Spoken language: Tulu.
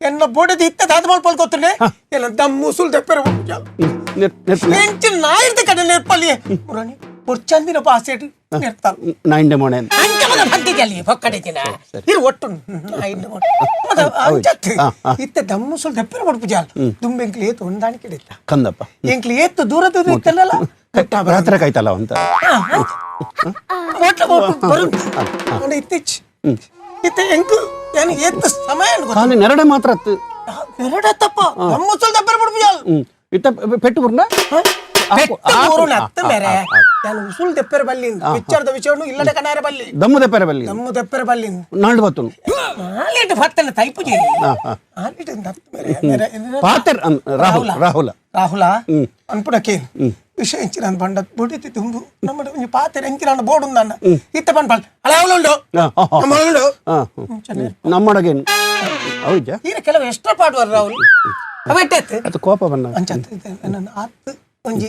ಎನ್ನ ಬೋಡದಿ ಇತ್ತ ದಾದ ಮಲ್ಪಲ್ ಗೊತ್ತುಂಡೆ ಎನ್ನ ದಮ್ಮು ಸುಲ್ ದೆಪ್ಪೆರೆ ಎಂಚ ನಾಯಿರ್ದ ಕಡೆ ನೆರ್ಪಲಿ ಮುರಾಣಿ ಪೊರ್ಚಂದಿನ ಪಾಸೆಟ್ ನೆರ್ತಾಲ್. ನಾಯಿಂಡೆ ಮೋಣೆ. ಅಂಚ ಮಗ ಬಂತಿದ್ದಲ್ಲಿ ಪೊಕ್ಕಡೆ ದಿನ ಇರು ಒಟ್ಟು ನಾಯಿಂಡೆ ಮೋಣೆ ಮಗ ಅಂಚತ್. ಇತ್ತೆ ದಮ್ಮು ಸುಲ್ ದೆಪ್ಪೆರೆ ಕೊಡ್ಪು ಜಾಲ್ ದುಂಬೆಂಕ್ಲು ಏತ್ ಹೊಂದಾಣಿಕೆ ಇತ್ತ. ಕಂದಪ್ಪ. ಎಂಕ್ಲು ಏತ್ ದೂರ ದೂರ ಇತ್ತಲ್ಲ. ರಾತ್ರಿ ಕಾಯ್ತಲ್ಲ ಅಂತ. ಇತ್ತೀಚ್ ಇತ್ತೆ ಎಂಕು ಏನು ಏತ್ ಸಮಯ ಗೊತ್ತ. ಖಾಲಿ ನೆರಡೆ ಮಾತ್ರ ಅತ್ತು. ನೆರಡೆ ತಪ್ಪ ದಮ್ಮು ಸುಲ್ ದೆಪ್ಪೆರೆ ಕೊಡ್ಪು ಜಾಲ್. ಇತ್ತ ಪೆಟ್ಟು ಬುರ್ನ. ಪೆಟ್ಟು ಊರುನ ಅತ್ತ ಮೇರೆ ನಾನು ಉಸುಲ್ ದೆಪ್ಪೆರೆ ಬಲ್ಲಿಂದ ಪಿಕ್ಚರ್ದ ವಿಷಯವನ್ನು ಇಲ್ಲಡೆ ಕನಾರೆ ಬಲ್ಲಿ. ದಮ್ಮು ದೆಪ್ಪರೆ ಬಲ್ಲಿ. ದಮ್ಮು ದೆಪ್ಪೆರೆ ಬಲ್ಲಿಂದ. ನಾಲ್ಡು ಬತ್ತುನು. ನಾಲೇಟು ಫತ್ತನ ತೈಪು ಜೇರಿ ಆಲೇಟು ದತ್ತು ಮೇರೆ ಮೇರೆ. ಪಾತೆರ್ ರಾಹುಲ್ ರಾಹುಲ. ರಾಹುಲ ಅನ್ಪುಡಕ್ಕೆ ವಿಷಯ ಎಂಚಿನ ಬಂಡ ಬೊಡಿತಿ ತುಂಬು ನಮ್ಮ ಒಂಜಿ ಪಾತೆರ ಎಂಚಿನ ಬೋರ್ಡ್ ಉಂದಣ್ಣ ಇತ್ತ ಪನ್ಪಲ್ ಅಳೆ ಅವಳುಂಡು ನಮ್ಮಳುಂಡು. ನಮ್ಮಡಗೇನು ಹೌದಾ? ಈರ ಕೆಲವು ಎಕ್ಸ್ಟ್ರಾ ಪಾಡುವರು ರಾಹುಲ್ ಅವೆಟ್ಟೆತ್ತು. ಅದು ಕೋಪ ಬನ್ನ. ಅಂಚ ಆತ್ ಒಂಜಿ.